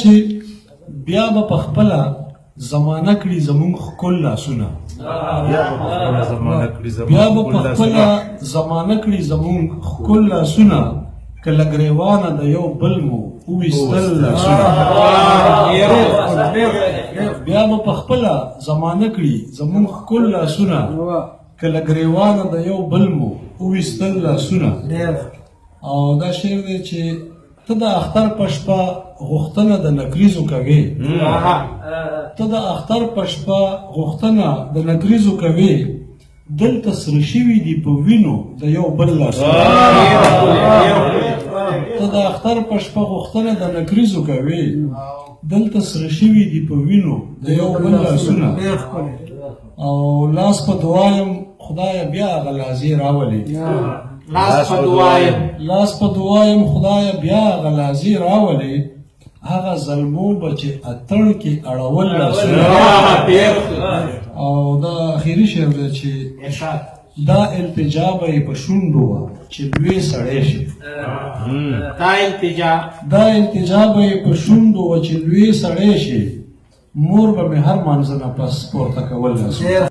چې بیا به په خپله زمانه کړي زمونږ ښکل لاسونه، بیا به په خپله زمانه کړي زمونږ ښکل لاسونه، که له ګرېوانه د یو بل مو وویستل لاسونه. بیا به په خپله زمانه کړي زمونږ ښکل لاسونه، که له ګرېوانه د یو بل مو وویستل لاسونه. او دا شعر دی چې ته د اختر په شپه غوښتنه د نکریزو کوې، ته د اختر په شپه غوښتنه د نکریزو کوې، دلته سره شوي دي په وینو د یو بل لاسونه. ته د اختر په شپه غوښتنه د نکریزو کوې، دلته سره شوي دي په وینو د یو بل لاسونه. او لاس په دعا یم خدایه بیا هغه لحظې راولې، لاس په دعا یم، لاس په دعا یم خدایه بیا هغه لحظې راولې، هغه زلمو به چې اتڼ کې اړول لاسونه. او دا اخیري شعر دی چې دا التجا به یې په شونډو وه چې لوی سړی شي، دا التجا، دا التجا به یې په شونډو وه چې لوی سړی شي، مور به مې هر مانځه نه پس پورته کول لاسونه.